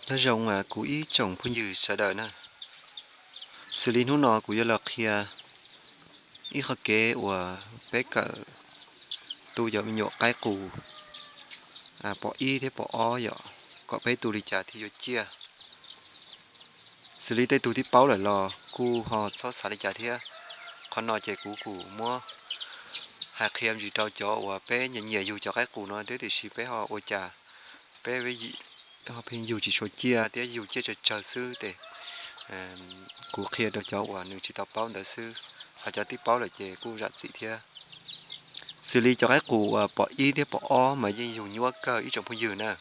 Nyob zoo kuv ib tsoom phooj ywg sawv daws na. Xws li hnub no kuv yuav los qhia ib qho kev uas peb kawm tu cov me nyuam qaib qus pom ib thiab pom ob yom, kom peb tu li cas thiaj yuav ciaj. Xws li tej tug twb paub lawm los kuj ho txhob xav li cas thiab. Qhov no ces kuv kuj muab hais qhia ntsis rau cov uas peb nyiam nyiam yug cov qaib qus no thiab, tiam sis peb ho ua cas peb ho pheej yug tsis tshua ciaj thiab yug ciaj tsawg tsawg xwb ces kuv qhia rau cov uas nws tsis tau paub ntawd xwb, ho cov twb paub lawm ces kuj zam txim thiab. Xws li cov qaib qus uas pom ib thiab pom ob mas yeej yug nyuaj kawg ib tsoom phooj ywg na.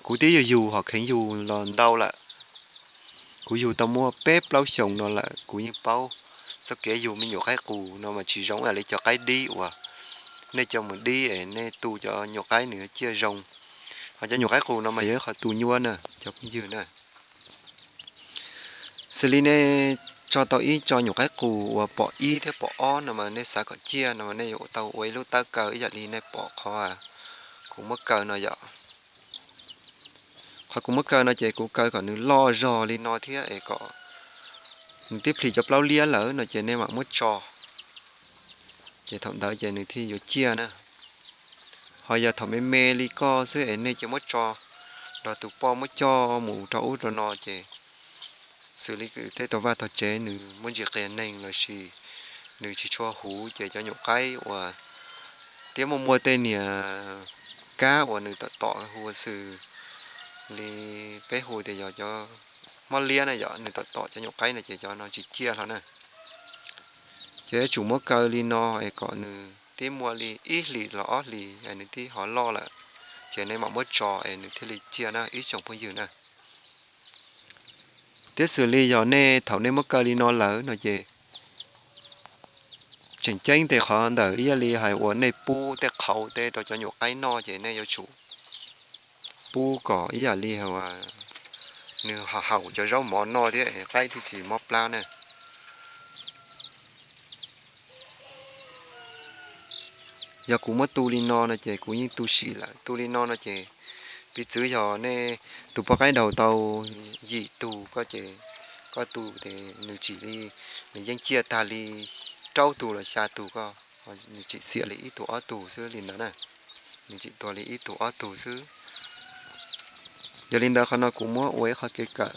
Kuv twb yug yug hom kheev yug los ntau lawm. Kuv yug tau muaj peb plaub xyoos no lawm, kuv yeej paub txoj kev yug me nyuam qaib qus no mas tsis zoo ib yam li cov qaib dib uas nej coj mus dib es nej tu cov nyuam qaib nws ciaj zoo. Ho cov nyuam qaib qus no mas yog ib qho tu nyuaj na cov phooj ywg na. Xws li nej tso tau ib tso nyuam qaib qus uas pom ib thiab pom ob no mas nej xav kom ciaj no mas nej yuav tau ua ib lub tawb kaw ib yam li nej pom qhov kuv muab kaw no yom. Qhov kuv muab kaw no ces kuv kaw kom nws loj zog li no thiab es kom nws twb plhis cov plaub liab lawm no ces nej mam muab tso, ces thaum ntawd ces nws thiaj yuav ciaj na. Ho yog thaum me me li koj xwb es nej cia muab tso nrog tus poj muab coj mus rau ub rau no ces xws li tej tau vaj tau tsev nws muab ntsis qias neeg lossis nws tsis tshua huv ces cov nyuam qaib uas thiab muaj muaj tej niag kab uas nws tom tom hu ua xws li peb hu tias yog cov mob liab na yom, nws tom tom cov nyuam qaib no ces cov no tsis ciaj hlo na. Ces yuav tsum muab kaw li no es kom nws twb muaj li ib hlis los ob hlis es nws twb ho loj lawm, ces nej mam muab tso es nws thiaj li ciaj na ib tsoom phooj ywg na. Thiab xws li yog nej thaum nej muab kaw li no lawm no ces tseem ceeb tes qhov ntawm ib yam li hais uas nej pub tej qhauv tej rau cov nyuam qaib noj ces nej yuav tsum pub kom ib yam li nws haum cov zaub mov noj thiab qaib thiaj tsis mob plab na. Yog kuv muab tu li no no ces kuv yeej tu sim lawm. Tu li no no ces piv txwv yog nej tus poj qaib daug tau yim tug koj ces koj tu ces nws tsim li, nws yeej ciaj tag li rau tug los xya tug koj, nws tsim xiam li ib tug ob tug xwb li ntawd na. Nws tsim tuag li ib tug ob tug xwb. Yog li ntawd qhov no kuv muab ua ib qho kev kawm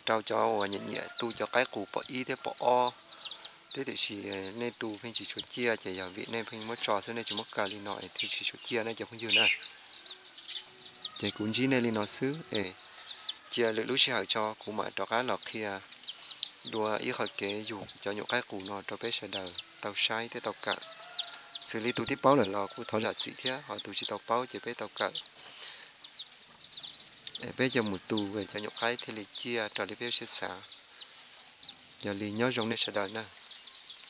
rau cov uas nyiam nyiam tu cov qaib qus pom ib thiab pom ob, thiab tiam sis nej tu pheej tsis tshua ciaj ces yog vim nej pheej muab tso xwb, nej tsis muab kaw li no es thiaj tsis tshua ciaj na cov phooj ywg na. Ces kuv ntsib nej li no xwb es cia lwm lub sij hawm tso kuv mam rov qab los qhia dua ib qho kev yug cov nyuam qaib qus no rau peb sawv daws tau saib thiab tau kawm. Xws li tus twb paub lawm los kuj thov zam txim thiab, ho tus tsis tau paub ces peb tau kawm es peb coj mus tu cov nyuam qaib thiaj li ciaj raws li peb siab xav. Yog li nyob zoo nej sawv daws na.